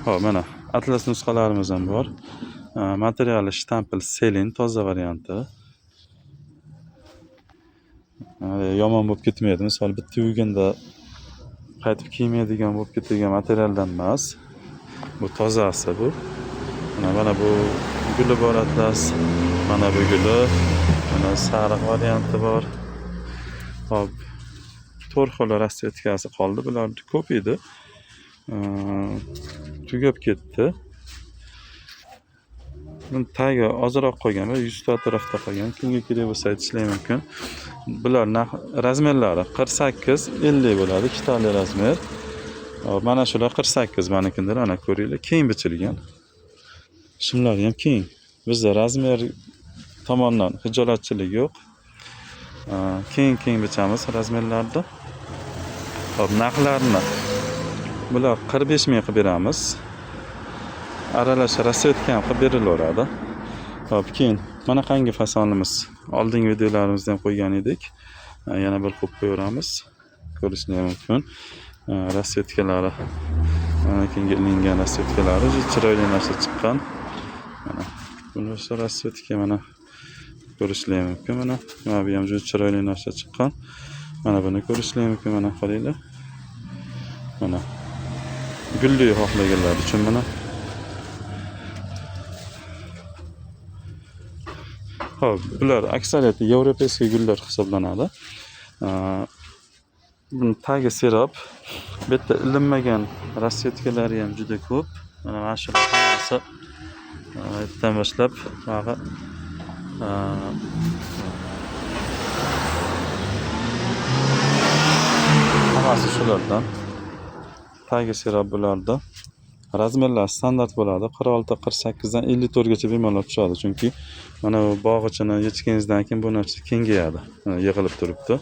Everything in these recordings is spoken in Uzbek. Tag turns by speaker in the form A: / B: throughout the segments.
A: Hop, mana atlas nusxalarimiz ham bor. Materiali shtampil selin toza varianti. Yomon bo'lib ketmaydi. Misol bitta yuvganda qaytib kiymaydigan bo'lib ketadigan materialdan emas. Bu tozasi bu. Mana bu guli bor atlas. Mana bu guli. Mana sariq varianti bor. Hop, 4 xil rasvetkasi qoldi. Bular ko'p edi. Tugab ketdi. Buni tagi ozroq qolgan, 100 ta atrofda qolgan. Kimga kerak bo'lsa aytishlari mumkin. Bular razmerlari 48 50 bo'ladi, ikkitali razmer. Hop, mana shular 48 manikindir, ana ko'ringlar, keng bichilgan. Shimlari ham keng. Bizda razmer tomondan hijolatchilik yo'q. Keng-keng bichamiz razmerlarni. Hop, narxlarini bular 45 ming qilib beramiz. Aralash rasvetka ham qilib berilaveradi. Hop, keyin mana qangi fasonimiz. Oldingi videolarimizda ham qo'ygan edik. Yana bir qo'yib qo'yaveramiz. Ko'rishlar mumkin. Rasvetkalari, mana keyingi ilingan rasvetkalari juda chiroyli narsa chiqqan. Mana bunisi rasvetka, mana ko'rishlar mumkin. Mana bu ham juda chiroyli narsa chiqqan. Mana buni ko'rishlar mumkin, mana qaranglar. Mana gulli xohlaganlar uchun mana. Xo'p, bular aksariyati yevropeyskiy gullar hisoblanadi. Buni tagi serob. Bu yerda ilinmagan rasvetkalari ham juda ko'p. Mana shu hammasi yerdan boshlab bog'i hammasi shulardan. Tagi serob bularda. Razmerlar standart bo'ladi. 46, 48 dan 54 gacha bemalol tushadi. Chunki mana bu bog'ichini yechganingizdan keyin bu narsa kengayadi. Mana yig'ilib turibdi.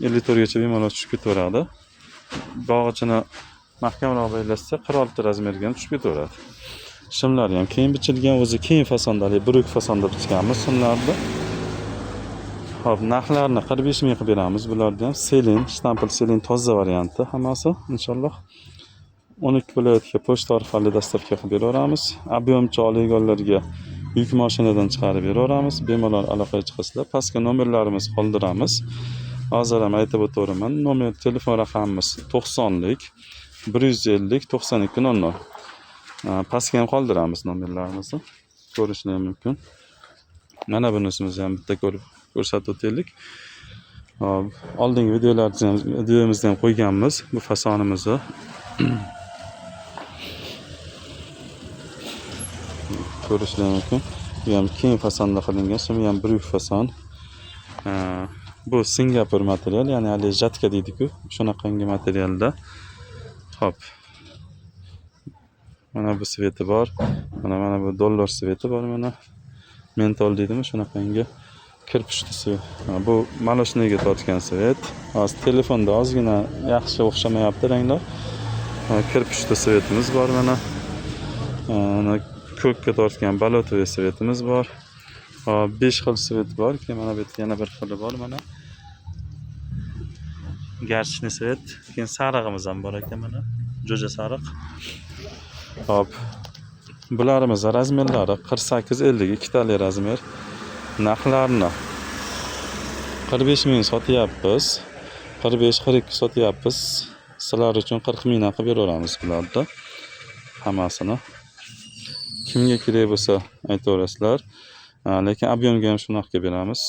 A: 54 gacha bemalol tushib ketaveradi. Bog'ichini mahkamroq belashsa 46 razmerga ham tushib ketaveradi. Shimlari ham keng bichilgan, o'zi keng fasonda, bruk fasonda bichganmiz shimlarni. Xo'p, narxlarini 45 ming qilib beramiz. Bularni ham selin, shtampil selin toza varianti hammasi inshaalloh. 12 viloyatga pochta orqali dastavka qilib beraveramiz. Объемcha olganlarga yuk mashinadan chiqarib beraveramiz. Bemalol aloqaga chiqasizlar. Pastga nomerlarimizni qoldiramiz. Hozir ham aytib o'taveraman. Nomer telefon raqamimiz 90lik 150 92 00. Pastga ham qoldiramiz nomerlarimizni. Ko'rishlar mumkin. Mana bunisimizni ham bitta ko'rib ko'rsatib o'taylik. Hop, oldingi videomizda ham qo'yganmiz bu fasonimizni. Ko'rishlar mumkin. Bu ham keng fasonda qilingan, shumi ham bruk fason. Bu Singapur material, ya'ni hali jatka deydi-ku, shunaqangi materialda. Xo'p. Mana bu sveti bor. Mana bu dollar sveti bor mana. Mentol deydimi, shunaqangi kirpichli svet. Bu maloshniga tortgan svet. Hozir telefonda ozgina yaxshi o'xshamayapti ranglar. Kirpichli svetimiz bor mana. Mana ko'kka tortgan balotoviy svetimiz bor. Hop, 5 xil svet bor. Keyin mana bu yerda yana bir xili bor mana. Garchni svet. Keyin sarig'imiz ham bor ekan mana. Jo'ja sariq. Hop. Bularimiz razmerlari 48 50 ikkitali razmer. Narxlarini 45 ming sotyapmiz. 45 42 sotyapmiz. Sizlar uchun 40 mingdan qilib beraveramiz bularni. Hammasini. Kimga kerak bo'lsa aytaverasizlar. Lekin объемga ham shunaqa beramiz.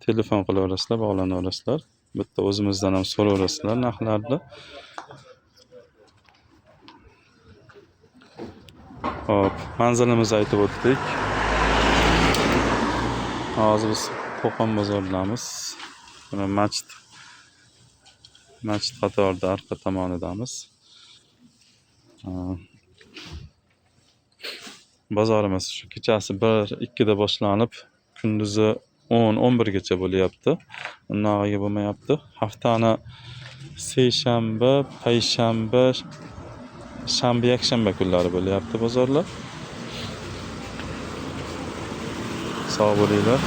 A: Telefon qilaverasizlar, bog'lanaverasizlar. Bitta o'zimizdan ham so'raverasizlar narxlarni. Hop, manzilimizni aytib o'tdik. Hozir biz Qo'qon bozoridamiz. Mana masjid qatorida arqa tomonidamiz. Bozorimiz shu kechasi 1-2da boshlanib, kunduzi 10-11 gacha bo'lyapti. Undan bo'lmayapti. Haftani seshanba, payshanba, shanba, yakshanba kunlari bo'lyapti bozorlar. Sog' bo'linglar.